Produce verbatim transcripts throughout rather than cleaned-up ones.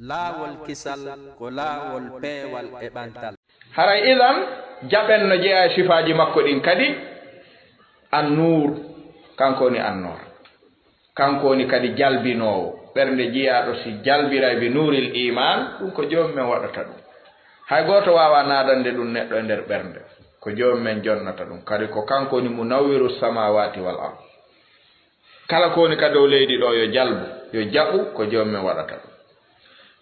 Laawol kisal ko laawol peewal e ɓantal. Haray idan, jaɓen no jeyaa e sifaaji makko ɗin kadi, An-Nuur, kanko woni Annoor. Kanko woni kadi jalbinoowo. Ɓernde jiyaaɗo si jalbiray bi nuuril iimaan, ɗum ko Joomi men waɗata ɗum. Hay gooto waawaa naadande ɗum neɗɗo e nder ɓernde. Ko Joomi men jonnata ɗum. Kadi ko kanko woni Munawwiru samaawaati wal ard. Kala ko woni ka dow leydi ɗo yo jalbu, yo jaɓu, ko Joomi men waɗata ɗum.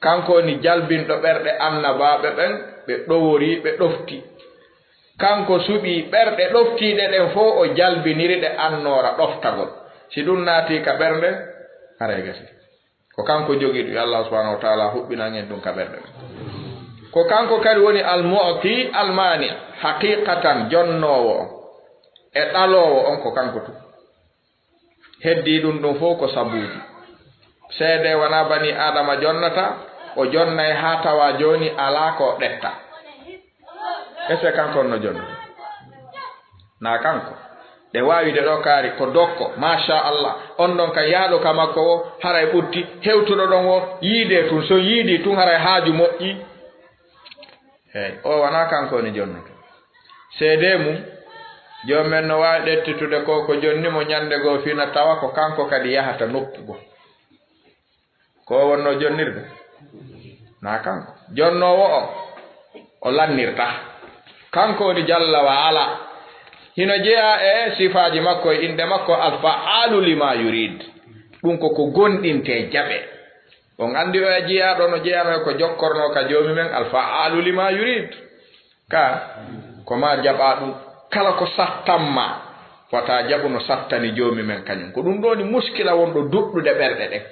Kanko woni jalbinɗo ɓerɗe annabaaɓe ɓen, ɓe ɗoworii, ɓe ɗofti. Kanko suɓii ɓerɗe ɗoftiiɗe ɗen fow, o jalbiniri ɗe annoora ɗoftagol. Si ɗum naatii ka ɓernde, haray gasi. Ko kanko jogii ɗum, yo Allah subhanahu wa taala huɓɓinan en ɗum ka ɓerɗe ɗen. Ko kanko kadi woni al-mu'ti al-mani', haqiqatan jonnoowo on e ɗaloowo on ko kanko tun. Heddii ɗum ɗum fow ko sabuuji. Seedee wonaa banii Aadama jonnata, o jonnay haa tawa jooni alaa ko o ɗetta. Est-ce que kanko on no jonnata? Naa kanko. Ɗe waawi de ɗo kaari ko dokko, macha Allah. On ɗon ka yahɗo ka makko o, haray ɓutti, hewtuɗo ɗon o, yiidee tun, so yiidii tun haray haaju moƴƴi. Eey, o wonaa kanko woni jonnuɗo. Seedee mum, Joomi men no waawi ɗettitude ko ko jonni mo ñande goo fina tawa ko kanko kadi yahata nokku goo. Ko o wonnoo jonnirde? Naa kanko. Jonnoowo o, o lannirtaa. Kanko woni jalla wa ala. Hino jeyaa e sifaaji makko e innde makko Al-Fa'aalu limaa yuriid. Ɗum ko ko gonɗintee jaɓee. On anndi oya jiyaaɗo no jeyanoo e ko jokkornoo ka Joomi men Al-Fa'aalu limaa yuriid. Ka, ko maa jaɓaa ɗum, kala ko sattan maa, wata jaɓu no sattani Joomi men kañum. Ko ɗum ɗoo woni muskila wonɗo duɗɗude ɓerɗe ɗen.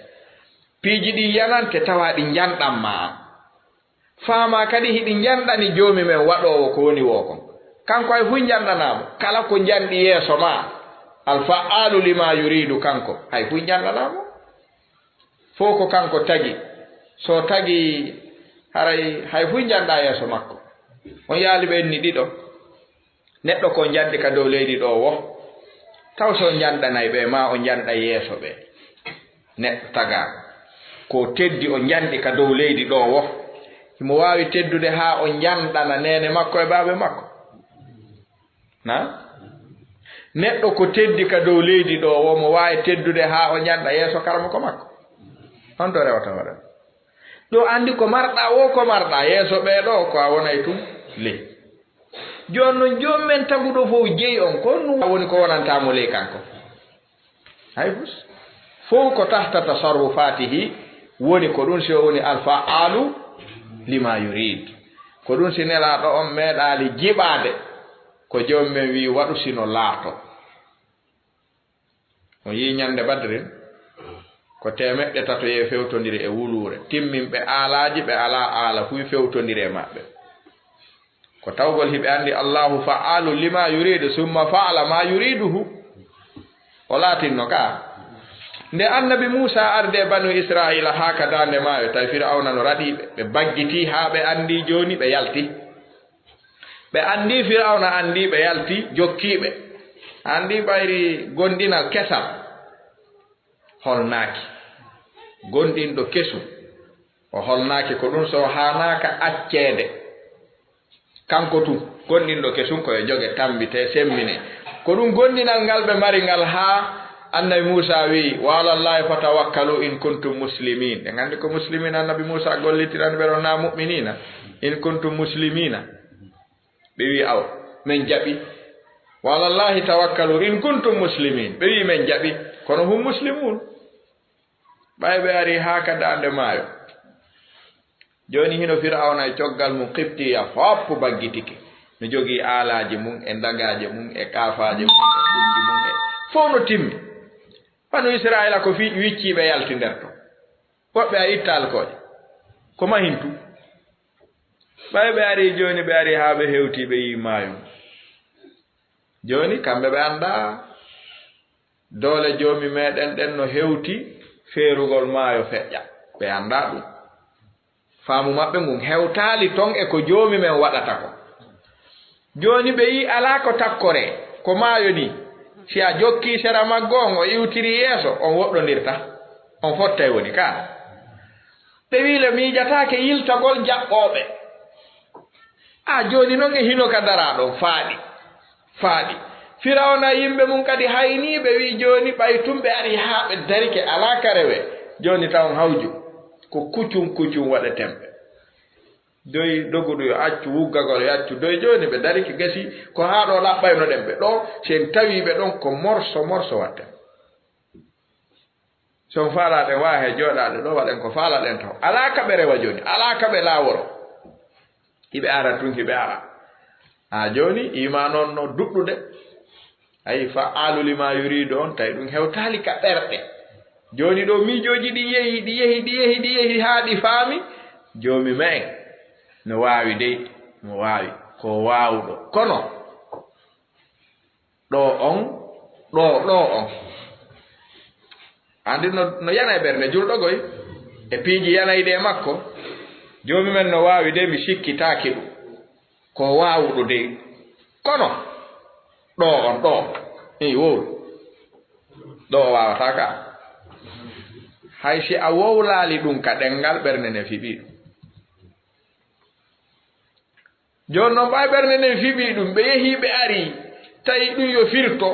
Piiji ɗi yanante tawa ɗi njanɗan maa. Faamaa kadi hiɗi njanɗani Joomi men waɗoowo ko woni woo kon. Kanko hay fuu njanɗanaa mo. Kala ko njanɗi yeeso maa, Al-Fa'aalu limaa yuriidu kanko, hay fuu njanɗanaa mo. Fow ko kanko tagi. So tagi, haray hay fuu njanɗaa yeeso makko. On yaali ɓe enni ɗiɗo. Neɗɗo ko njanɗi ka dow leydi ɗo wo. Taw so njanɗanay ɓe, maa o njanɗa yeeso ɓe. Neɗɗo tagaaɗo. Ko teddi o njanɗi ka dow leydi ɗo wo. Himo waawi teddude haa o njanɗana neene makko e baaba makko. Na? Neɗɗo ko teddi ka dow leydi ɗo wo, mo waawi teddude haa o njanɗa yeeso karamoko makko. Honto rewata waɗa? Ɗo anndi ko marɗaa wo, ko marɗaa yeeso ɓee ɗo, ko a wonay tun le. Jooni non, Joomi men taguɗo fow jeyi on, ko ɗum woni ko wonantaa mo ley kanko. Hay fus. Fow ko tahta tasarrufaatihi woni ko ɗum, si o woni Al-Fa'aalu limaa yuriid. Ko ɗum si Nelaaɗo on meeɗaali jiɓaade, ko Joomi men wi'i waɗu si no laato. On yi'i ñande Badrin, ko teemeɗɗe tato yehi fewtondiri e wuluure. Timminɓe aalaaji, ɓe alaa aala, fuy fewtondiri e maɓɓe. Ko tawgol hiɓe anndi Allahu fa'aalu lima yuridu, summa fa'ala ma yuriduhu. O laatinno ka. Nde Annabi Muusa arde banu Israa'iila haa ka daande maayo, tawi Fir'awna no raɗii ɓe. Ɓe baggitii haa ɓe anndi jooni ɓe yalti. Ɓe anndi Fir'awna anndi ɓe yalti, jokkii ɓe. Anndi ɓayri gonɗinal kesal holnaaki. Gonɗinɗo kesu, o holnaaki. Ko ɗum so haanaaka acceede. Kanko tun, gonɗinɗo kesun ko e joge, tammbitee, semmbinee. Ko ɗum gonɗinal ngal ɓe mari ngal haa Annabi Muusa wi'i, "Wa alallahi fatawakkalu in kuntum muslimin." Ɓe nganndi ko muslimin Annabi Muusa gollitirani ɓe ɗon, naa mu'minina. "In kuntum muslimina." Ɓe wi'i, "Awa, men jaɓi." "Wa alallahi tawakkalu in kuntum muslimin." Ɓe wi'i, "Men jaɓi." Kono hum muslimun. Ɓay ɓe ari haa ka daande maayo. Jooni hino Fir'awna e coggal mum Qibtiya foppu baggitike. No jogii aalaaji mum e ndagaaje mum e kaafaaje mum e kucci mum e fow no timmi. Banu Israa'iila ko fi-, wicciiɓe yalti nder ton. Woɓɓe a itta alkooƴe. Ko mahintu. Ɓay ɓe ari jooni, ɓe ari haa ɓe hewti, ɓe yi'i maayo. Jooni kamɓe ɓe anndaa doole Joomi meɗen ɗen no hewti feerugol maayo feƴƴa. Ɓe anndaa ɗum. Faamu maɓɓe ngun hewtaali ton e ko Joomi men waɗata ko. Jooni ɓe yi'i alaa ko takkoree, ko maayo nii. Si a jokkii sera maggo on, o iwtiri yeeso, on woɗɗondirta. On fottay woni ka. Ɓe wii le miijataake yiltagol jaɓɓooɓe. A jooni noon e hino ka daraa ɗon, faaɗi, faaɗi. Firawna e yimɓe mum kadi haynii ɓe, wii jooni ɓay tun ɓe arii haa ɓe darike alaa ka rewee. Jooni tawon hawju, ko kucun kucun waɗeten ɓe. Doy doguɗo yo accu, wuggagol yo accu. Doy jooni ɓe darike, gasi ko haa ɗo laɓɓaynoɗen ɓe. Ɗo, si en tawii ɓe ɗon, ko morso morso waɗten. Si on faalaa ɗen, waawa he jooɗaade ɗo, waɗen ko faalaɗen taw. Alaa ka ɓe rewa jooni, alaa ka ɓe laaworo. Hiɓe ara tun, hiɓe ara. Haa jooni, iimaan on no duɗɗude. Ayi, fa'aalu limaa yuriidu on, tawi ɗum hewtaali ka ɓerɗe. Jooni ɗo, miijooji ɗi yehi, ɗi yehi, ɗi yehi, ɗi yehi, haa ɗi faami. Joomi me'en no waawi dey, no waawi. Ko waawuɗo. Kono, ɗo on, ɗo, ɗo on. Anndi no, no yana e ɓernde julɗo goy, e piiji yanayɗi e makko. Joomi men no waawi de, mi sikkitaaki ɗum. Ko waawuɗo de. Kono, ɗo on, ɗo. Ii, wowlu. Ɗo o waawataa ka. Hay si a wowlaali ɗum ka ɗenngal, ɓernde nden fiɓii ɗum. Jooni non, ɓay ɓernde nden fiɓii ɗum, ɓe yehii, ɓe arii, tawi ɗum yo firto,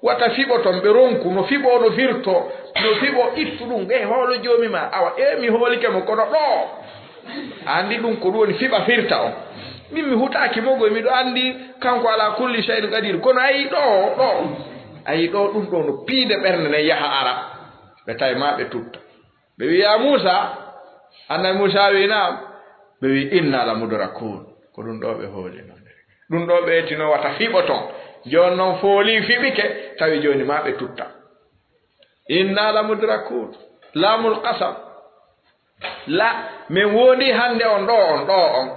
wata fiɓo ton, ɓe ronku, no fiɓoo, no firtoo, no fiɓoo, ittu ɗum, e hoolo joomi maa. Awa, e mi hoolike mo, kono ɗoo, a anndi ɗum ko ɗum woni fiɓa firta on. Min mi hutaaki mo goy, miɗo anndi kanko alaa kulli shay'in qadir, kono ayi ɗoo, ɗoo, ayi ɗoo, ɗum ɗoo no piide ɓernde nden yaha ara, ɓe tawi maa ɓe tutta. Ɓe wi'i, "Yaa Muusaa, Annabi Muusaa wi'i, 'Naam.'" Ɓe wi'i, "Inna la mudrakuun." Ko ɗum ɗoo ɓe hooli non. Ɗum ɗoo ɓe etino wata fiɓo ton. Jooni non foolii fiɓike, tawi jooni maa ɓe tutta. "Inna la mudrakuun." Laamul qasam. La, min wondi hannde on ɗoo, on ɗoo on.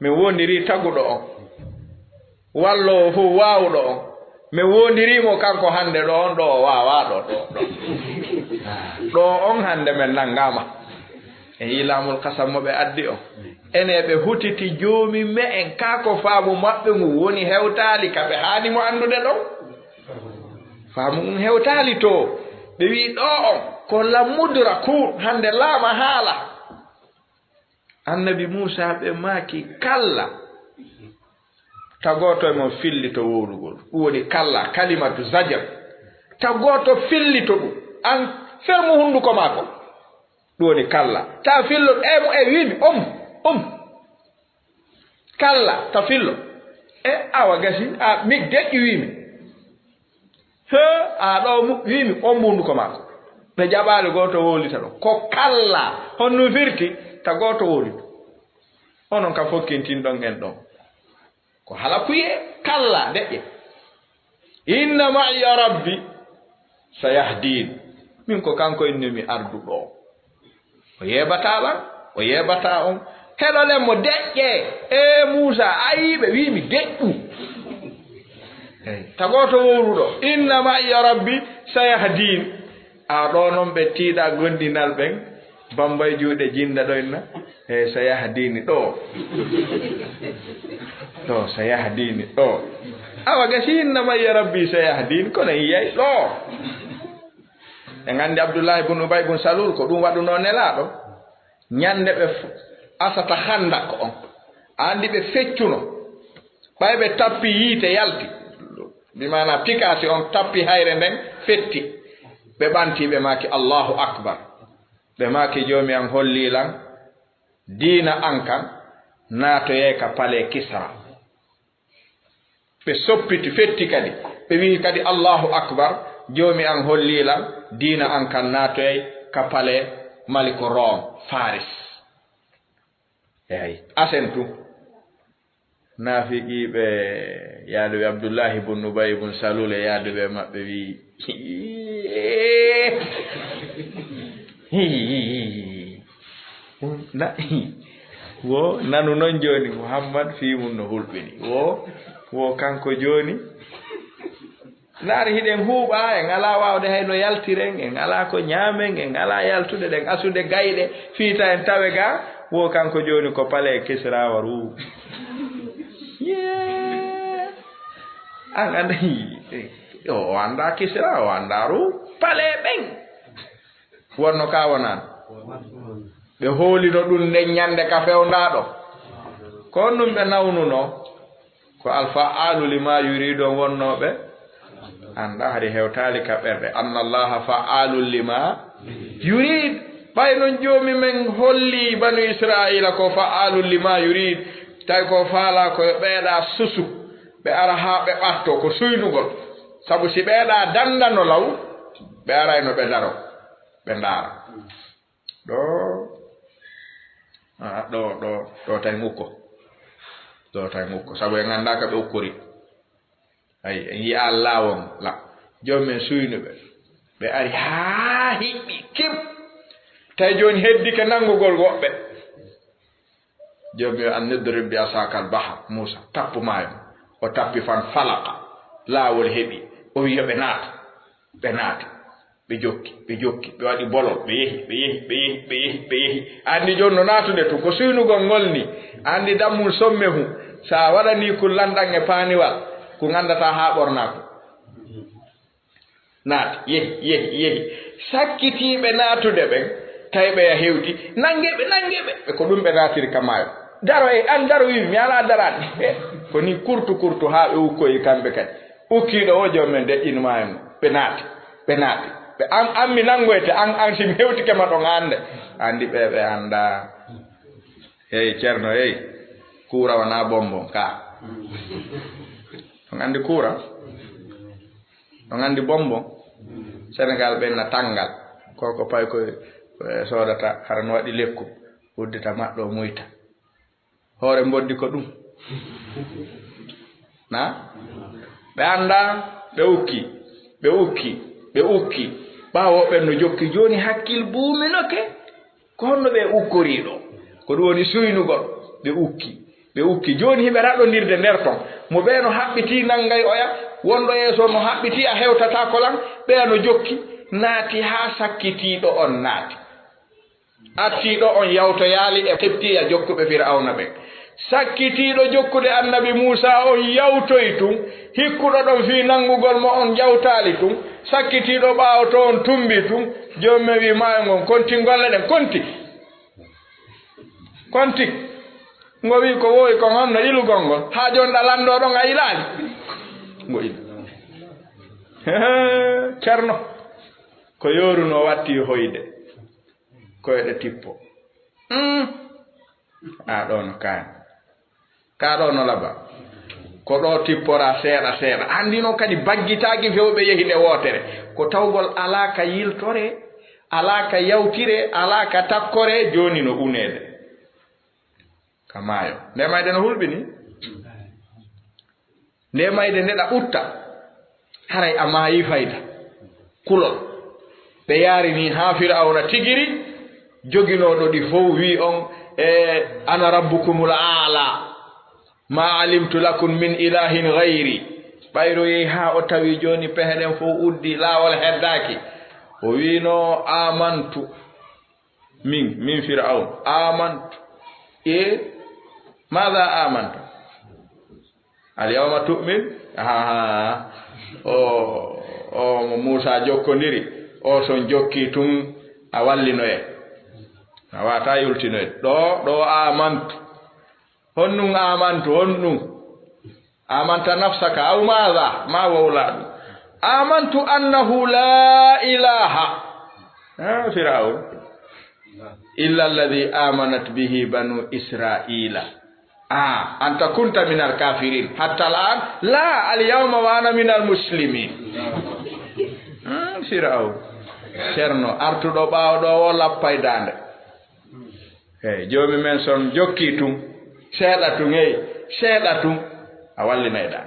Min wondirii taguɗo on. Walloowo fof waawuɗo on. Mi woondirii mo kanko hannde ɗo on, ɗo o waawaa ɗo, ɗo, ɗo. Ɗo on hannde men nanngaama. E yii laamul kasam mo ɓe addi on. Ene ɓe hutiti joomi me'en, kaa ko faamu maɓɓe ngu woni hewtaali ka ɓe haani mo anndude ɗon? Faamu ngun hewtaali to. Ɓe wi'i ɗo on, ko la mudraku, hannde laama haala. Annabi Muusaa ɓe maaki, "Kalla." Ta gooto e mon fillito wowlugol. Ɗum woni kalla, kalimatu zajar. Ta gooto fillito ɗum. An fermu hunnduko maako. Ɗum woni kalla. Ta fillo, e mo e wiimi, "Um, um." Kalla, ta fillo. E awa gasi, a mi deƴƴi wiimi. He, a ɗo mu-, wiimi, "On hunnduko maako." Ɓe jaɓaali gooto wowlita ɗo. Ko kalla, honno firti, ta gooto wowlito. Onon ka fokkintinɗon en ɗon. Ko hala kuye, kalla, deƴƴe. "Inna ma'iya rabbi sayahdin." Min ko kanko inni mi ardu ɗo. O yeebataa lan, o yeebataa on. Heɗolen mo deƴƴe. Ee Muusaa, ayi ɓe wii mi deƴƴu. Eey, ta gooto wowluɗo. "Inna ma'iya rabbi sayahdin." A ɗo non ɓe tiiɗa gondinal ɓen. Bambay juuɗe jinda ɗo inna. E sayahdini ɗo. Ɗo, sayahdini ɗo. Awa gasi, "Inna ma'iya rabbi sayahdin", kono yiyay ɗo. En anndi Abdullahi bun Ubay bun Salul, ko ɗum waɗunoo Nelaaɗo. Ñande ɓe f-, asata Handak on, a anndi ɓe feccuno. Ɓay ɓe tappi yiite yalti, bi maana pikaasi on tappi hayre nden fetti. Ɓe ɓanti, ɓe maaki, "Allahu Akbar." Ɓe maaki, "Joomi an hollii lan diina an kan, naatoyay ka palais Kisra." Ɓe soppiti, fetti kadi. Ɓe wi'i kadi, "Allahu Akbar, Joomi an hollii lan diina an kan, naatoyay ka palais Maliku Rom, Faris." Eey, asen tun. Naafiqiiɓe yaaduɓe Abdullahi bun Ubay bun Salul e yaaduɓe maɓɓe wi'i, Na-, wo, nanu non jooni, Muhammad fii mun no hulɓini. Wo, wo kanko jooni. Naari hiɗen huuɓa, en alaa waawde hay no yaltiren, en alaa ko ñaamen, en alaa yaltude ɗen asude gayɗe, fii ta en tawe ga, wo kanko jooni ko palais Kisra waru. Yee! An annda, o annda Kisra, o annda ru palais ɓen. Wonno ka wonan. Ɓe hoolino ɗum nden ñannde ka fewndaaɗo. Ko on ɗum ɓe nawnunoo? Ko alfa'aalu lima yuriidu on wonnoo ɓe annda, hari hewtaali ka ɓerɗe. Anna Allaha fa'aalu lima yuriid. Ɓay non Joomi men holli banu Israa'iila ko fa'aalu lima yuriid, tawi ko faalaa ko yo ɓeeɗa susu, ɓe ara haa ɓe ɓattoo, ko suynugol. Sabu si ɓeeɗa dandano law, ɓe arayno ɓe daro, ɓe ndaara. Ɗo, a, ɗo, ɗo, ɗo tawi ngukko. Ɗo tawi ngukko. Sabu en anndaa ka ɓe ukkori. Ay, en yi'a laawol la. Joomi men suynuɓe. Ɓe ari haa hiɓɓi kip. Tawi jooni heddike nanngugol woɓɓe. Joomi o an idrib bi asakal bahar. Muusa, tappu maayo. O tappi fan falaqa. Laawol heɓi. O wi yo ɓe naata. Ɓe naati. Ɓe jokki, ɓe jokki, ɓe waɗi bolol, ɓe yehi, ɓe yehi, ɓe yehi, ɓe yehi, ɓe yehi. A anndi jooni no naatude tun, ko suynugol ngol ni. A anndi dammum somme hu, so a waɗanii kun lanɗan e paaniwal, kun anndataa haa ɓornaa kun. Naati, yehi, yehi, yehi. Sakkitiiɓe naatude ɓen, tawi ɓe ya hewti. Nanngee ɓe, nanngee ɓe. E ko ɗum ɓe naatiri ka maayo. Daro e, an daro wi, mi alaa daraade. E, ko ni kurtu kurtu haa ɓe ukkoyi kamɓe kadi. Ukkiiɗo o, joom men deƴƴini maayo ngon. Ɓe naati, ɓe naati. Ɓe an, an mi nanngoyte, an, an si mi hewtike ma ɗon hannde. Anndi ɓe, ɓe anndaa. Hey, Ceerno, hey. Kuura wonaa bonbon, ka. On anndi kuura? On anndi bonbon? Senegal ɓen na tanngal. Ko, ko pay ko, eh, soodata, hara no waɗi lekku. Uddita maɗɗo muyta. Hoore mboddi ko ɗum. Na? Ɓe anndaa, ɓe ukki, ɓe ukki, ɓe ukki. Ɓaawo ɓen no jokki, jooni hakkil buuminoke. Ko honno ɓe ukkorii ɗo? Ko ɗum woni suynugol. Ɓe ukki, ɓe ukki. Jooni hiɓe raɗondirde nder ton. Mo ɓee no haɓɓitii nanngay oya, wonɗo yeeso no haɓɓitii a hewtataako lan. Ɓeya no jokki, naati haa sakkitiiɗo on naati. Attiiɗo on yawtoyaali e keptiya jokkuɓe Fir'awna ɓen. Sakkitiiɗo jokkude Annabi Muusaa on yawtoyi tun, hikkuɗo ɗon fii nanngugol mo on yawtaali tun, sakkitiiɗo ɓaawo to on tumbii tun, Joomi men wi'i maayo ngon, "Konti golle ɗen, konti! Konti!" Ngo wi'i ko woowi kon honno ilugol ngol, haa jooni ɗa lanndoo ɗon a ilaali? Ngo ili. Hee, Ceerno, ko yoorunoo wattii hoyde. Koyɗe tippo. Mm. A ɗo no kaani. Ka ɗo no laba. Ko ɗo tippora seeɗa seeɗa. Anndi noon kadi baggitaaki fewɓe yehi nde wootere. Ko tawgol alaa ka yiltore, alaa ka yawtire, alaa ka takkore, jooni no uneede. Ka maayo. Nde mayde no hulɓini. Nde mayde nde ɗa utta, haray a maayi fayda. Kulol. Ɓe yaari ni haa Fir'awna tigiri, joginooɗo ɗi fow wi'i on, "E, ana rabbukumul aala. Ma alimtu lakum min ilahin gayri." Ɓayroyey haa o tawi jooni pehe ɗen fow uddi, laawol heddaaki. O wi'ino, "Amantu." Min, min Fir'awn, amantu. E, maada amantu? Al yawma tu'min? Ahaa. O, o mo Muusaa jokkondiri, o son jokki tun a wallinoye. A wata yultinoye. Ɗo, ɗo amantu. Honɗum amantu, honɗum? Amanta nafsaka aw maada? Ma wowla ɗum. Amantu annahu laa ilaaha. Ha, Fir'awn. Illa alladhi amanat bihi banu Israila. Ah, anta kunta minal kafirin. Hatta al'an? La, al yawma wa ana minal muslimin. Hmm, Fir'awn. Ceerno, artuɗo ɓaawo ɗo o lappay daande. Eey, Joomi men son jokkii tun, seeɗa tun, eey, seeɗa tun, a wallinayɗaa.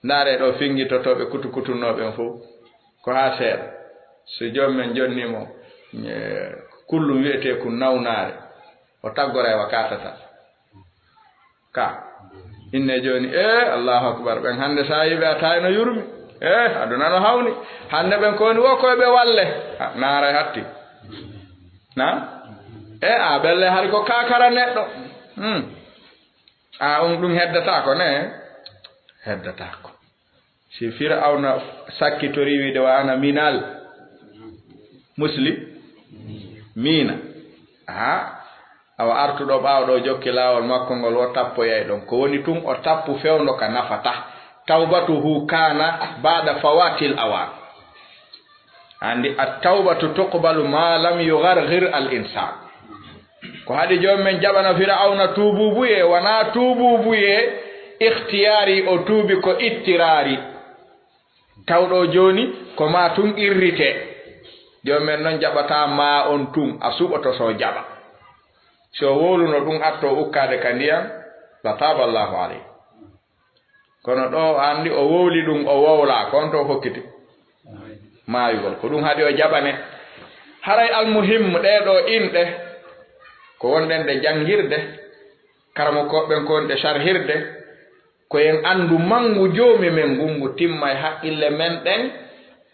Ndaaree ɗoo finngitotooɓe kutukutunooɓe ɓen fow, ko haa seeɗa. So Joomi men jonnii mo, e, kullum wi'etee kun nawnaare, o taggoray wa kaatata. Ka. Inne jooni, ee, Allahu akbar, ɓen hannde so a yi'i ɓe a taayno yurmi. Ee, aduna no hawni. Hannde ɓen ko woni wo koye ɓe walle. Ah, naaray hatti. Na? Ee, a ɓelle hari ko kaakara neɗɗo. Hmm. A, um, ɗum heddataako ne? Heddataako. Si Fir'awna sakkitorii wi'ude wa ana minal muslim, miina. Haa, awa artuɗo ɓaawo ɗo jokki laawol makko ngol, o tappoyay ɗon. Ko woni tun, o tappu fewndo ka nafata. Tawbatuhu kana ba'da fawatil awan. Andi, at-tawbatu tuqbalu ma lam yugharghir al-insan. Ko haɗi joom men jaɓana Fir'awna tuubuubuye, wonaa tuubuubuye ikhtiyaari, o tuubi ko ittiraari. Tawɗo jooni, ko maa tun irritee. Joom men non jaɓataa maa on tun, a suɓoto so jaɓa. Si o wowluno ɗun atto ukkaade ka ndiyan, la taaba Allahu alayhi. Kono ɗo o andi o wowli ɗun, o wowlaa, ko on to o hokkiti? Maayugol. Ko ɗun haɗi o jaɓane. Haray almuhimmu ɗee ɗo inɗe, ko wonɗen ɗe janngirde, karamokooɓe ɓen ko wonɓe sharhirde, ko en anndu manngu Joomi men ngun, ngu timma e haqqille men ɗen,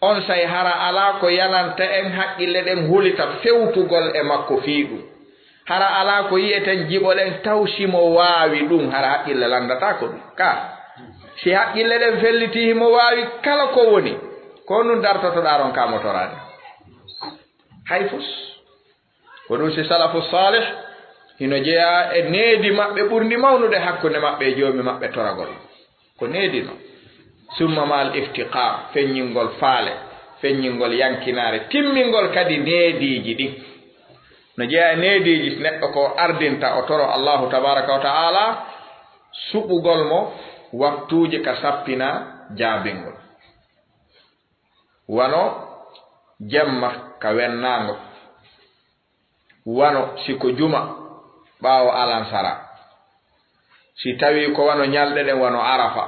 onsay hara alaa ko yananta en haqqille ɗen hulita fewtugol e makko fii ɗun. Hara alaa ko yi'eten jiɓoɗen taw si mo waawi ɗun, hara haqqille lanndataako ɗun. Ka, si haqqille ɗen fellitii himo waawi kala ko woni, ko honɗun dartotoɗaa ronkaa mo toraade? Hay fus. Ko ɗun si salafu saalih hino jeyaa e needi maɓɓe ɓurndi mawnude hakkunde maɓɓe e Joomi maɓɓe toragol. Ko needi non. Summa ma'al iftiqaar, feññingol faale, feññingol yankinaare, timmingol kadi neediiji ɗin. No jeyaa e neediiji neɗɗo ko ardinta o toro Allahu tabaaraka wa ta'aala suɓugol mo waktuuji ka sappinaa jaabingol. Wano jemma ka wennaango. Wano si ko juma ɓaawo alansara. Si tawii ko wano ñalɗe ɗen wano Arafa.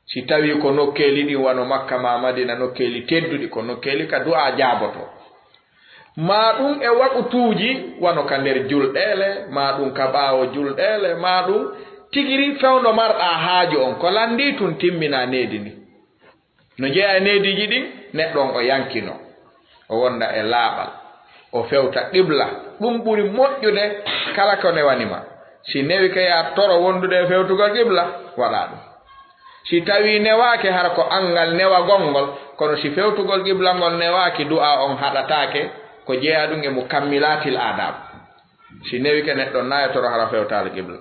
Si tawii ko nokkeeli ɗin wano Makka maa Madina, nokkeeli tedduɗi, ko nokkeeli ka du'aa jaabotoo. Maa ɗun e waqutuuji wano ka nder julɗeele, maa ɗun ka ɓaawo julɗeele, maa ɗun tigiri fewndo marɗaa haaju on. Ko lanndii tun timminaa needi ndin. No jeyaa e neediiji ɗin, neɗɗo on o yankino, o wonda e laaɓal, o fewta qibla. Ɗun ɓuri moƴƴude kala ko newani ma. Si newi ka yaa toro wondude e fewtugol qibla, waɗaa ɗun. Si tawii newaaki, hara ko anngal newagol ngol, kono si fewtugol qibla ngol newaaki, du'aa on haɗataake, ko jeyaa ɗun e mukammilaatil aadaab. Si newike neɗɗo on naa e toro hara fewtaali qibla.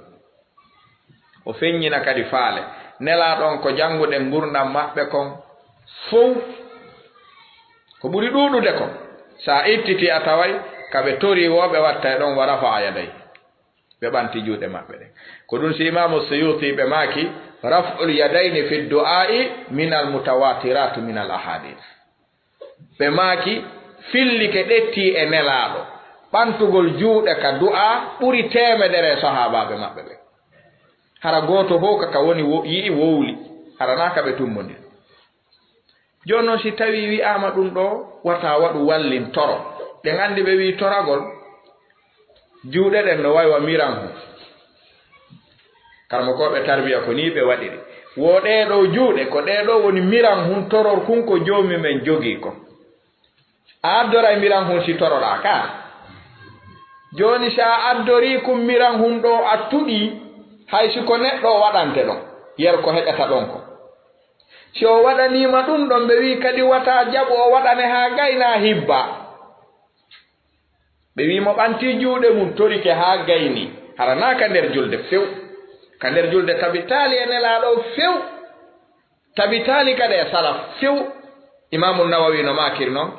O feññina kadi faale. Nelaaɗo on ko jannguɗen ngurndan maɓɓe kon fow. Ko ɓuri ɗuuɗude kon, sa ittitii a taway ka ɓe torii woo ɓe watta e ɗon wa rafa'a yaday. Ɓe ɓanti juuɗe maɓɓe ɗen. Ko ɗun si Imaamu Suyuti ɓe maaki, "Raf'ul yadayni fi du'aa'i minal mutawaatirati minal ahaadiis." Ɓe maaki, fillike ɗettii e Nelaaɗo, ɓantugol juuɗe ka du'aa ɓuri teemedere e sahaabaaɓe maɓɓe ɓen. Hara gooto fow ka, ka woni wo-, yi'i wowli, hara naa ka ɓe tummondiri. Jooni non, si tawii wi'aama ɗun ɗoo, wata waɗu wallin toro. Ɗen anndi ɓe wi'i toragol, juuɗe ɗen no way wa miran hun. Karamokooɓe tarbiya ko nii ɓe waɗiri. Wo ɗee ɗoo juuɗe, ko ɗee ɗoo woni miran hun toror kun ko Joomi men jogii kon. A addoray miran hun si toroɗaa ka. Jooni si a addorii kun miran hun ɗoo a tuɗii, hay si ko neɗɗo o waɗante ɗon, yer ko heƴata ɗon kon. Si o waɗaniima ɗun ɗon, ɓe wi'i kadi wata jaɓu o waɗane haa gayna hibba. Ɓe wi'i mo ɓantii juuɗe mun, torike haa gayni, hara naa ka nder julde few. Ka nder julde tabitaali e Nelaaɗo few. Tabitaali kadi e salaf few. Imaamu Nawawi no maakiri non,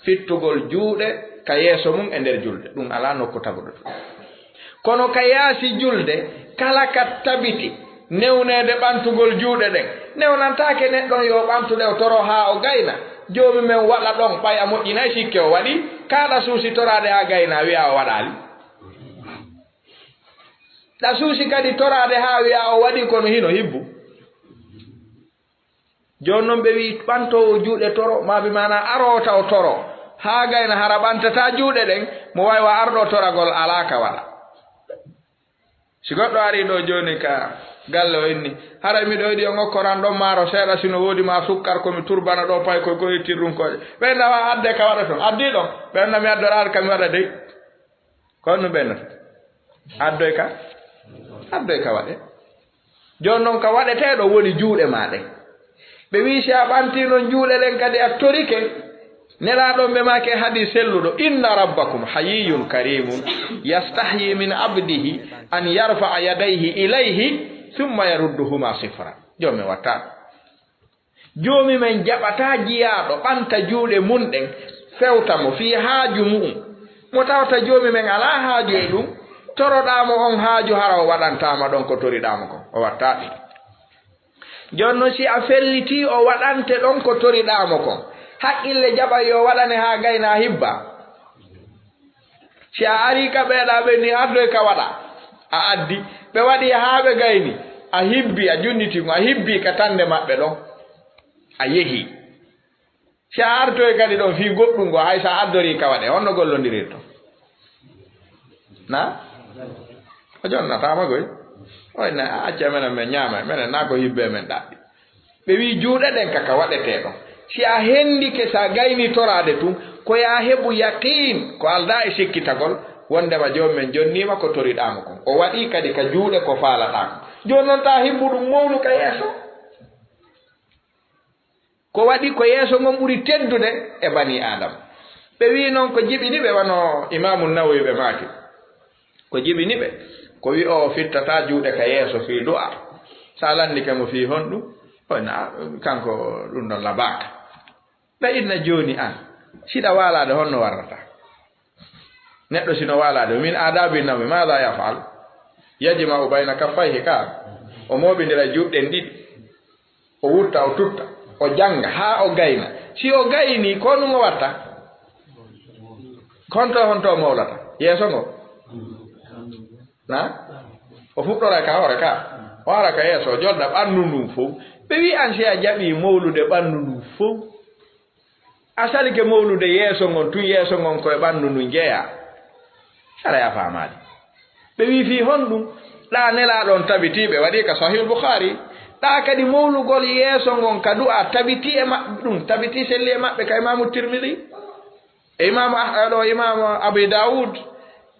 fittugol juuɗe ka yeeso mun e nder julde, ɗun alaa nokku taguɗo tun. Kono ka yaasi julde, kala ka tabiti, newneede ɓantugol juuɗe ɗen, newnantaake neɗɗo on yo ɓantu ɗe o toro haa o gayna. Joomi men waɗa ɗon, ɓay a moƴƴinay sikke o waɗi, kaa ɗa suusi toraade haa gayna, wi'a o waɗaali. Ɗa suusi kadi toraade haa wi'a o waɗi, kono hino hibbu. Jooni non ɓe wi'i ɓantoowo juuɗe toro, maa bi maanaa aroowo taw toro, haa gayna hara ɓantataa juuɗe ɗen, mo waawi wa arɗo toragol alaa ka waɗa. Si goɗɗo arii ɗoo jooni ka galle o inni, haray miɗo yiɗi on okkoran ɗon maaro seeɗa, si no woodi maa sukkar ko mi turbana ɗoo paykoy ko ittir ɗun kooƴe. Ɓe ndawa adde ka waɗa ton. Addii ɗon. Ɓe nda mi addoraade ka mi waɗa dey. Ko honɗun ɓe noddi? Addoy ka, addoy ka waɗe. Jooni non ka waɗeteeɗo woni juuɗe maa ɗen. Ɓe wi'i si a ɓantii non juuɗe ɗen kadi a torike, Nelaaɗo on ɓe maaki e hadiis selluɗo, "Inna rabbakum hayyun karimun yastahyi min abdihi an yarfa'a yadayhi ilayhi thumma yarudduhuma sifra." Joomi men watta. Joomi men jaɓataa jiyaaɗo ɓanta juuɗe mun ɗen, fewta mo fii haaju mu'un. Mo tawata joomi men alaa haaju e ɗum, toroɗaa mo on haaju hara o waɗantaa ma ɗon ko toriɗaa mo kon. O wattaa ɗum. Jooni non, si a fellitii o waɗante ɗon ko toriɗaa mo kon, haqqille jaɓay yo waɗane haa gayna hibba. Si a arii ka ɓeeɗaa ɓe ni, addoy ka waɗa. A addi. Ɓe waɗi haa ɓe gayni. A hibbi, a junniti mo, a hibbi ka tande maɓɓe ɗon. A yehi. Si a artoy kadi ɗon fii goɗɗum ngo, hay si a addorii ka waɗe, honno gollondirirto? Na? O jonnataama koy. Oy na, a acca menen men ñaama, menen na ko hibbe men ɗaɓɓi. Ɓe wi'i juuɗe ɗen ka ka waɗetee ɗon. Si a hendike, si a gayni toraade tun, ko yo a heɓu yaqiin, ko aldaa e sikkitagol, wondema joom men jonniima ko toriɗaa mo kon. O waɗii kadi ka juuɗe ko faalaɗaa kon. Jooni non taa hibbu ɗum mowlu ka yeeso. Ko waɗi ko yeeso ngon ɓuri teddude e banii Aadama. Ɓe wi'i non ko jiɓini ɓe, wano Imaamu Nawawi ɓe maaki. Ko jiɓini ɓe, ko wi'oowo fittataa juuɗe ka yeeso fii du'a. Si a lanndike mo fii honɗum, o na kanko ɗum ɗon labaaka. Ɓe inna jooni an, siɗa waalaade honno warrata? Neɗɗo sino waalaade, min aadaabi nawmi, maada yaf'al? Yajma'u bayna kaffayhi ka, o mooɓindira juuɗe ɗen ɗiɗi. O wutta, o tutta, o jannga, haa o gayna. Si o gayni, ko honɗum o watta? Honto, honto o mowlata? Yeeso ngo? Na? O fuɗɗora ka hoore ka. O ara ka yeeso, o jodda ɓanndu ndun fow. Ɓe wi'i an si a jaɓi mowlude ɓanndu ndun fow. A salike mowlude yeeso ngon, tun yeeso ngon ko e ɓanndu ndun jeyaa. Sara ya faamaali. Ɓe wi'i fii honɗum? Ɗaa nelaaɗo on tabitii ɓe waɗi ka Sahihul Bukhari. Ɗaa kadi mowlugol yeeso ngon ka du'a tabitii e maɓɓe ɗum, tabitii selli e maɓɓe ka Imaamu Tirmidhi. E Imaamu Ah-, ɗo Imaamu Abi Dawud.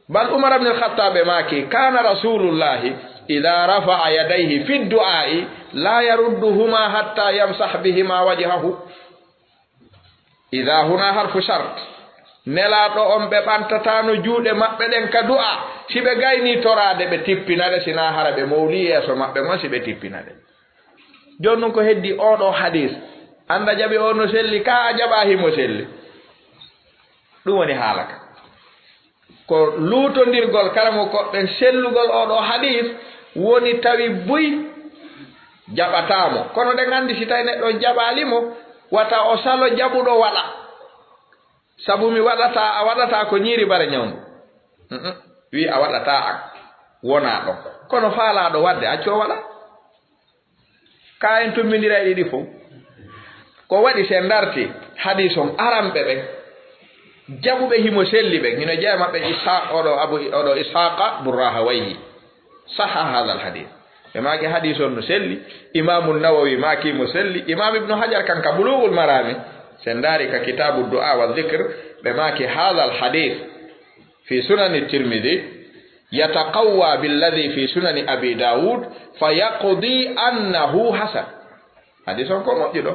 Bal Umar ibn al-Khattab e maaki, "Kana Rasulullahi idha rafa'a yadayhi fi du'a'i la yarudduhuma hatta yamsah bihima wajhahu." Idha huna harfu shart. Nelaaɗo on ɓe ɓantataano juuɗe maɓɓe ɗen ka du'a. Si ɓe gaynii toraade, ɓe tippina ɗe, sinaa hara ɓe mowlii yeeso maɓɓe ngon, si ɓe tippina ɗe. Jooni non ko heddi oo ɗoo hadiis. Annda jaɓi oo no selli, kaa a jaɓaa himo selli. Ɗum woni haala ka. Ko luutondirgol karamoko ɓen sellugol oo ɗoo hadiis woni tawi buy jaɓataa mo. Kono ɗen anndi si tawi neɗɗo on jaɓaali mo, wata o salo jaɓuɗo waɗa. Sabu mi waɗataa, a waɗataa ko ñiiri bare ñawndu. Mm-mm. Wii a waɗataa an. Wonaa ɗon. Kono faalaaɗo waɗde, accu o waɗa. Ka en tummbindira e ɗiɗi fow. Ko waɗi si en ndarti hadiis on aranɓe ɓen, jaɓuɓe himo selli ɓen, hino jeya maɓɓe Ishaq, oɗo Abu, oɗo Ishaqa bun Rahawayhi. Sahha hadha al hadith. Ɓe maaki hadiis on no selli, Imaamu Nawawi maaki mo selli, Imaam Ibnu Hajar kan ka Bulughul Marami, si en ndaari ka Kitaabu Du'a wa Dhikr, ɓe maaki hadha al hadith fi Sunani Tirmidhi, yataqawwa billadhi fi Sunani Abi Dawud, fa yaqdi annahu hasan. Hadiis on ko moƴƴuɗo.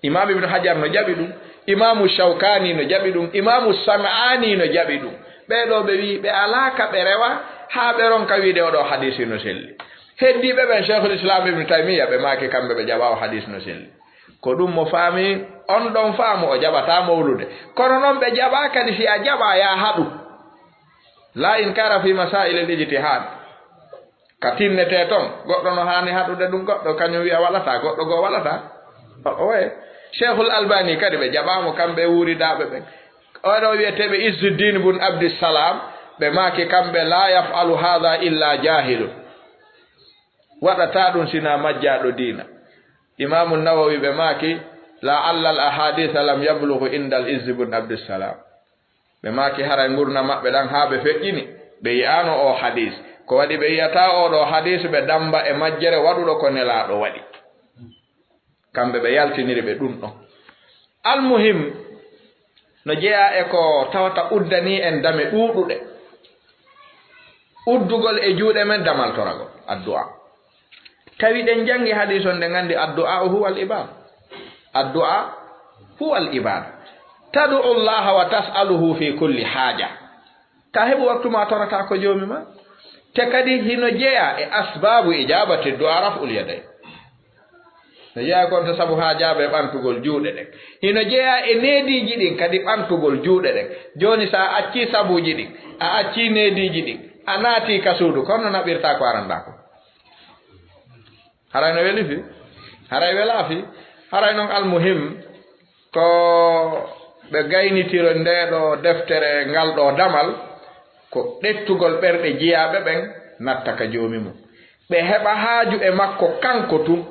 Imaam Ibnu Hajar no jaɓi ɗum, Imaamu Shawkani no jaɓi ɗum, Imaamu San'ani no jaɓi ɗum. Ɓee ɗoo ɓe wi'i ɓe alaa ka ɓe rewa, haa ɓe ronka wi'ude oo ɗoo hadiisi no selli. Heddiiɓe ɓen, Shaykhul Islam Ibnu Taymiyya, ɓe maaki kamɓe ɓe jaɓaa oo hadiisi no selli. Ko ɗum mo faami, on ɗon faamu o jaɓataa mowlude. Kono non ɓe jaɓaa kadi si a jaɓaa yaa haɗu. La inkara fi masaa'il al ijtihad. Ka tinnetee ton, goɗɗo no haani haɗude ɗum, goɗɗo kañum wi'a waɗataa, goɗɗo goo waɗataa. O, oye. Sheikhul Albani kadi ɓe jaɓaamo, kamɓe e wuuridaaɓe ɓen. Oɗo wi'eteeɓe Izzuddin bun Abdissalam, ɓe maaki kamɓe, "La yaf'alu hadha illa jahilun." Waɗataa ɗum sinaa majjaaɗo diina. Imaamu Nawawi ɓe maaki, "La'alla al ahaditha lam yablughu inda al Izzi bun Abdissalam." Ɓe maaki haray ngurndan maɓɓe ɗan haa ɓe feƴƴini, ɓe yi'aano oo hadiis. Ko waɗi ɓe yi'ataa oo ɗoo hadiis, ɓe dammba e majjere waɗuɗo ko Nelaaɗo waɗi. Kamɓe ɓe yaltiniri ɓe ɗum ɗon. Almuhim, no jeyaa e ko tawata uddanii en dame ɗuuɗuɗe. Uddugol e juuɗe men damal toragol, addu'a. Tawi ɗen janngi hadiis on, ɗen anndi addu'a huwa al ibaada. Addu'a huwa al ibaada. Tad'u Allaha wa tas'aluhu fi kulli haaja. Ka heɓu waktu ma torata ko Joomi ma. Te kadi hino jeyaa e asbaabu ijabati du'a raf'ul yaday. No jeyaa kon to sabu haajaabe ɓantugol juuɗe ɗen. Hino jeyaa e neediiji ɗin kadi ɓantugol juuɗe ɗen. Jooni sa a accii sabuuji ɗin, a accii neediiji ɗin, a naatii ka suudu, kono naɓirta ko arandaa ko. Haray no weli fi? Haray welaa fi? Haray non almuhim, ko ɓe gaynitiro ndee ɗoo deftere, ngal ɗoo damal, ko ɗettugol ɓerɗe jiyaaɓe ɓen natta ka Joomi mum. Ɓe heɓa haaju e makko kanko tun.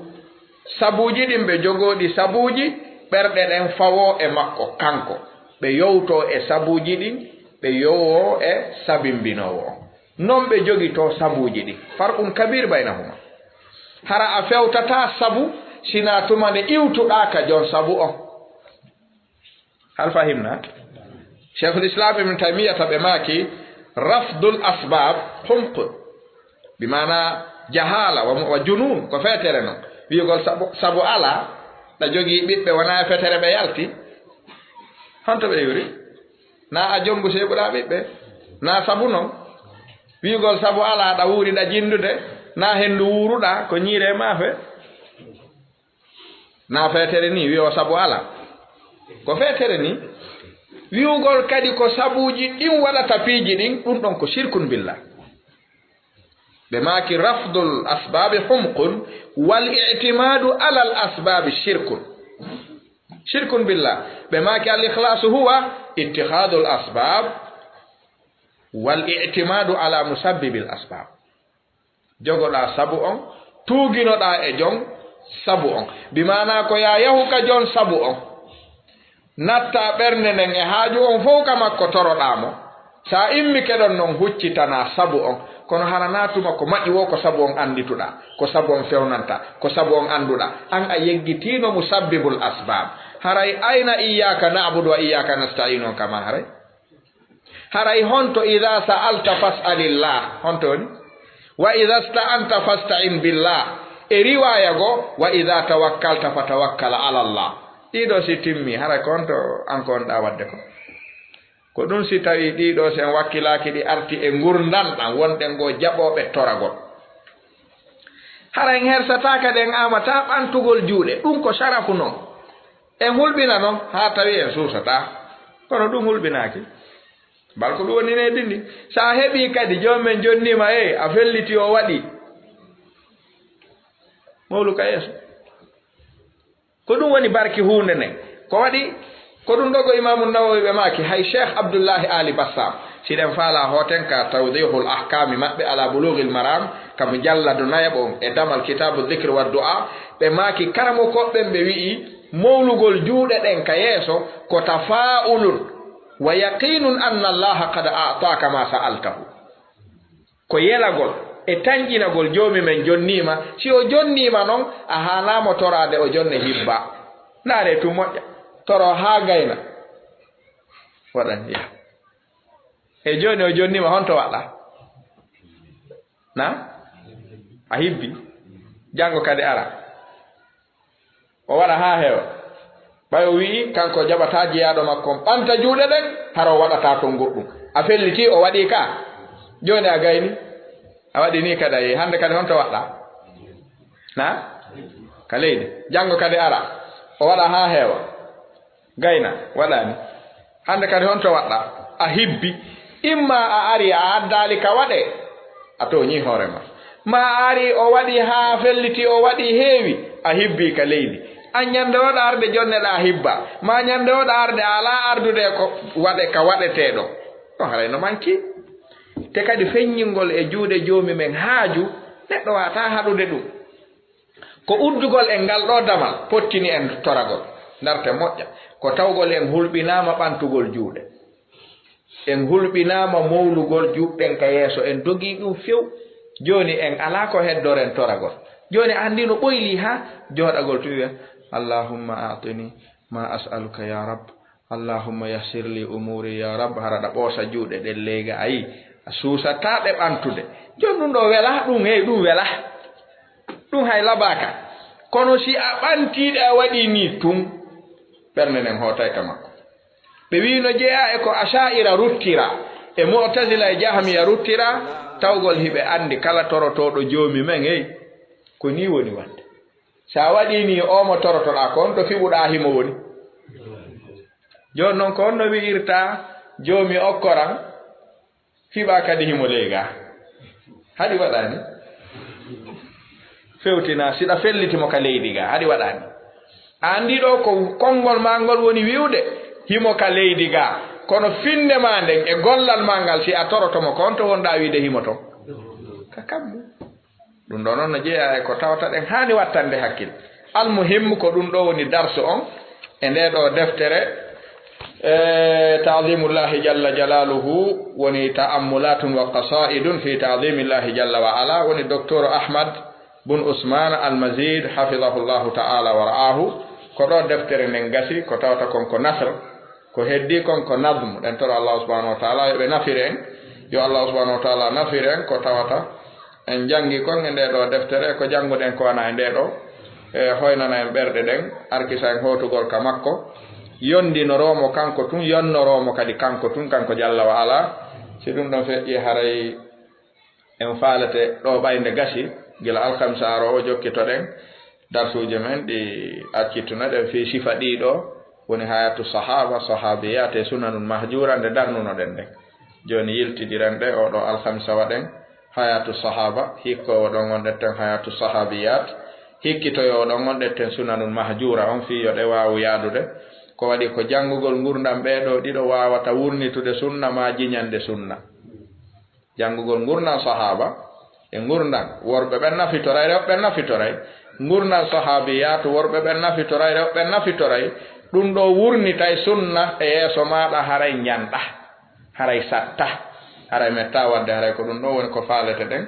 Sabuuji ɗin ɓe jogoo ɗi sabuuji, ɓerɗe ɗen fawoo e makko kanko. Ɓe yowtoo e sabuuji ɗin, ɓe yowoo e sabimbinoowo on. Non ɓe jogitoo sabuuji ɗin. Farqun kabir baynahuma. Hara a fewtataa sabu, sinaa tuma nde iwtuɗaa ka jon sabu on. Hal fahimna? Sheikhul Islam Ibn Taymiyyata ɓe maaki, "Rafdul asbab humqun." Bi maana jahala wa, wa junun, ko fetere non. Wi'ugol sabu, sabu alaa, ɗa jogii ɓiɓɓe, wonaa e fetere ɓe yalti. Honto ɓe yuri? Na a jombu seɓuɗaa ɓiɓɓe. Na sabu non. Wi'ugol sabu alaa, ɗa wuuri ɗa jindude. Na hendu wuuruɗaa, ko ñiire maafe. Na feetere ni, wi'o sabu alaa. Ko feetere ni. Wi'ugol kadi ko sabuuji ɗin waɗata piiji ɗin, ɗun ɗon ko shirkun billah. Ɓe maaki rafdul asbaabi humqun, wal i'timaadu alal asbaabi shirkun. Shirkun billah. Ɓe maaki al ikhlaasu huwa ittikhadul asbaab wal i'timaadu ala musabbibil asbaab. Jogoɗaa sabu on, tuuginoɗaa e jon sabu on. Bi maanaa ko yaa yahu ka jon sabu on. Nattaa ɓernde nden e haaju on fow ka makko, toroɗaa mo. Sa immike ɗon non, huccitanaa sabu on. Kono hara naa tuma ko maƴi woo ko sabu on anndituɗaa, ko sabu on fewnanta, ko sabu on annduɗaa. An a yeggitiino musabbibul asbaab. Haray ayna iyyaaka na'budu wa iyyaaka nasta'iin on kama haray? Haray honto, "Idha sa'alta fas'alillah," honto woni? "Wa idha sta'anta fasta'in billah." E riwaaya go, "Wa idha tawakkalta fatawakkal ala Allah." Ɗiɗo si timmi, haray ko honto an ko wonɗaa waɗde ko? Ko ɗun si tawi ɗiɗo si en wakkilaaki ɗi arti e ngurndan ɗan, wonɗen go jaɓooɓe toragol. Haray en hersataa kadi en amataa ɓantugol juuɗe, ɗun ko sharafu non. En hulɓina non haa tawi en suusataa. Kono ɗun hulɓinaaki. Bal ko ɗun woni needi ndi. Sa heɓii kadi, joomi men jonniima, e a felliti o waɗi. Mowlu ka yeeso. Ko ɗun woni barki huunde nden. Ko waɗi, ko ɗun ɗoo go Imaamu Nawawi ɓe maaki, hay Cheikh Abdullahi Ali Bassam. Si ɗen faalaa hooten ka Tawdihul Ahkaami maɓɓe ala Bulughil Maram, ka mujalladu nayaɓo on e damal Kitaabu Dhikri wa Du'a, ɓe maaki karamokooɓe ɓen ɓe wi'i, mowlugol juuɗe ɗen ka yeeso ko tafaa'ulun wa yaqiinun anna Allaha qad a'taaka ma sa'altahu. Ko yelagol e tanƴinagol joomi men jonniima. Si o jonniima non, a haanaa mo toraade o jonne hibba. Ndaaree tun moƴƴa. Toro haa gayna. Waɗan yaha. E jooni o jonniima, honto waɗɗaa? Na? A hibbi. Janngo kadi ara. O waɗa haa heewa. Ɓay o wi'i, kanko o jaɓataa jeyaaɗo makko on ɓanta juuɗe ɗen, hara o waɗataa ton goɗɗun. A fellitii, o waɗii ka. Jooni a gayni. A waɗi nii kadi a yehi. Hannde kadi honto waɗɗaa? Na? Ka leydi. Janngo kadi ara. O waɗa haa heewa. Gayna, waɗaani. Hannde kadi honto waɗɗaa? A hibbi. Imma a ari a addaali ka waɗee, a tooñii hoore ma. Maa a ari o waɗi haa felliti, o waɗi heewi, a hibbi ka leydi. An ñande woɗa arde jonneɗaa hibba. Maa ñande woɗa arde a alaa ardude ko waɗe ka waɗetee ɗon. Ɗon haray no manki. Te kadi feññingol e juuɗe joomi men haaju, neɗɗo waawataa haɗude ɗun. Ko uddugol en ngal ɗoo damal pottini en toragol. Ndarte moƴƴa, ko tawgol en hulɓinaama ɓantugol juuɗe. En hulɓinaama mowlugol juuɗe ɗen ka yeeso, en dogii ɗun few. Jooni en alaa ko heddoren toragol. Jooni a anndi no ɓoylii haa jooɗagol tun wi'a, "Allahumma a'tini ma as'aluka ya Rabb." "Allahumma yassir li umuri ya Rabb." Hara ɗa ɓoosa juuɗe ɗen leyga, ayi, a suusataa ɗe ɓantude. Jooni ɗun ɗoo welaa, ɗun, hey, ɗun welaa. Ɗun hay labaaka. Kono si a ɓantii ɗe a waɗii nii tun, ɓernde nden hootay ka makko. Ɓe wii no jeyaa e ko Acaa'ira ruttira, e Mu'tazila e Jahmiya ruttira, tawgol hiɓe anndi kala torotooɗo Joomi men, ey, ko nii woni waɗde. So a waɗii nii, oo mo torotoɗaa ko, on to fiɓuɗaa himo woni? Jooni non, ko honno wi'irtaa Joomi okkoran, fiɓaa kadi himo ley gaa? Haɗi waɗaani? Fewtinaa, siɗa felliti mo ka leydi gaa, haɗi waɗaani? A anndi ɗoo ko konngol maa ngol woni wi'ude, himo ka leydi gaa. Kono finnde maa nden e gollal maa ngal, si a toroto mo, ko honto wonɗaa wi'ude himo ton? Ka kammu. Ɗum ɗoo noon no jeyaa e ko tawata ɗen haani wattande hakkil. Almuhimmu, ko ɗum ɗoo woni darsu on e ndee ɗoo deftere, e, Ta'zimullahi Jalla Jalaaluhu, woni Ta'ammulatun wa Qasaa'idun fi Ta'zimillahi Jalla wa Ala, woni Doktor Ahmad bun Usman Al-Mazid, hafidahullahu ta'ala wa ra'ahu. Ko ɗoo deftere nden gasi, ko tawata kon ko nasr, ko heddii kon ko nazm. Ɗen toro Allah subhanahu wa ta'ala yo ɓe nafir en, yo Allah subhanahu wa ta'ala nafir en ko tawata en janngi kon e ndee ɗoo deftere, ko jannguɗen ko wona e ndee ɗoo, e hoynana en ɓerɗe ɗen, arkisa en hootugol ka makko, yondinoroo mo kanko tun, yonnoroo mo kadi kanko tun, kanko Jalla wa Ala. Si ɗum ɗon feƴƴii, haray en faalete ɗoo ɓaynde gasi, gila alkamisa aroowo jokkitoɗen darsuuje men ɗi accittunoɗen fii sifa ɗii ɗoo, woni hayatu sahaba, sahabiyat e sunanun mahjura nde darnunoɗen ɗen. Jooni yiltidiren ɗe, oo ɗoo alkamisa waɗen hayatu sahaba, hikkoowo ɗon wonɗen ten hayatu sahabiyat, hikkitoyoowo ɗon wonɗen ten sunanun mahjura on fii yo ɗe waawu yaadude. Ko waɗi ko janngugol ngurndan ɓee ɗoo ɗiɗo waawata wurnitude sunna maa jiñande sunna. Janngugol ngurndan sahaaba e ngurndan worɓe ɓen nafitoray, rewɓe ɓen nafitoray. Ngurndan sahaabiyat, worɓe ɓen nafitoray, rewɓe ɓen nafitoray. Ɗum ɗoo wurnitay sunna e yeeso maaɗa, haray njanɗa, haray satta, haray metta waɗde, haray ko ɗum ɗoo woni ko faalete ɗen.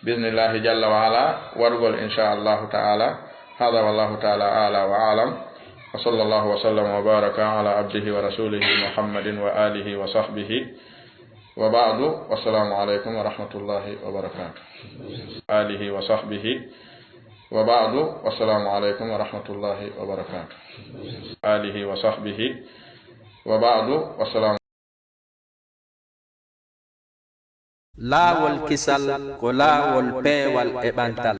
Bismillahi jalla wa ala waɗugol, insha Allahu ta'ala. Hada wallahu ta'ala a'la wa a'lam. Wa sallallahu wa sallam wa baraka ala abdihi wa rasulihi Muhammadin wa alihi wa sahbihi. Wa ba'du, wassalamu alaikum wa rahmatullahi wa barakatuh. Alihi wa sahbihi. Wa ba'du, wassalamu alaikum wa rahmatullahi wa barakatuh. Alihi wa sahbihi. Wa ba'du, wassalamu. Laawol kisal ko laawol peewal e ɓantal.